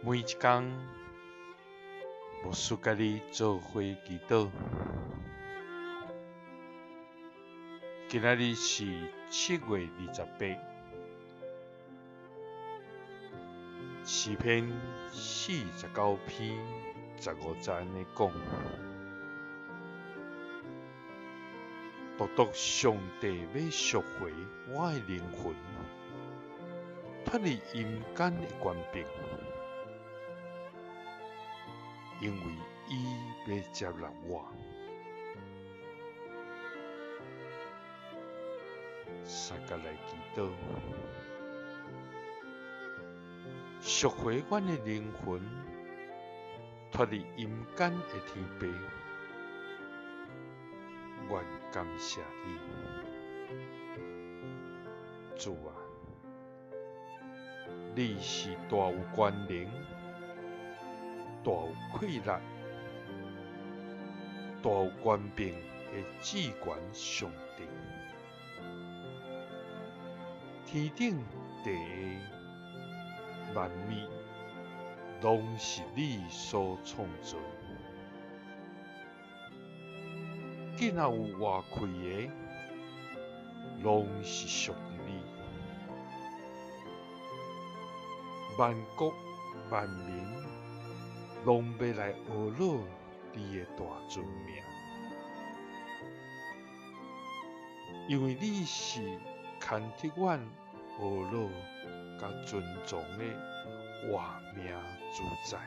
每一工，牧師佮你做伙祈禱。今仔日是7月28，詩篇49篇15節按呢講：獨獨上帝欲贖回我的靈魂，脫離陰間的權柄，因為伊欲接納我。相佮來祈禱，贖回阮的靈魂，脫離陰間的天父，阮感謝你，主啊，你是大有權能、大有氣力、大有權柄的至懸上帝。天頂地下萬物，攏是你所創造。囝仔有活氣的，攏是屬於你。萬國萬民攏欲來阿咾你的大尊名，因為你是牽得阮阿咾佮尊崇的活命主宰。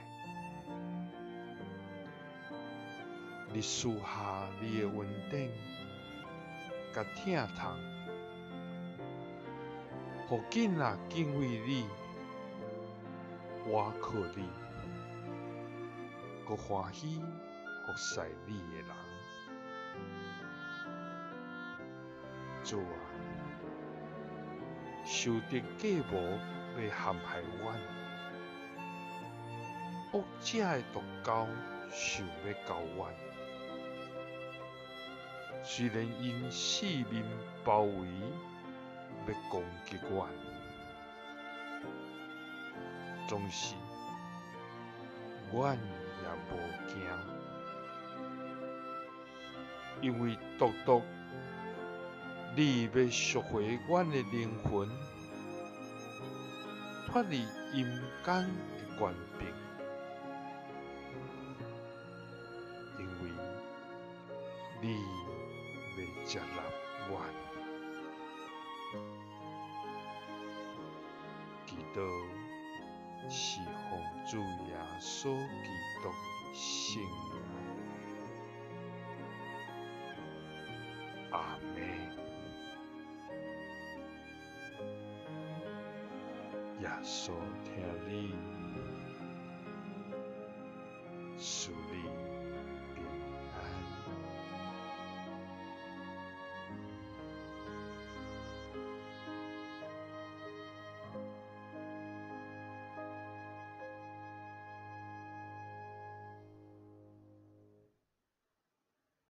你賜下你的恩典佮疼痛，予囝仔敬畏你，倚靠你，閣歡喜服侍你的人。主啊，仇敵計謀欲陷害阮，惡者的毒鈎想欲勾阮。雖然𪜶四面包圍，欲攻擊阮，總是阮也無驚，因為獨獨你欲贖回阮的靈魂，脫離陰間的權柄，因為你欲接納阮。祈禱是奉主耶穌基督聖名。阿們。耶穌疼你。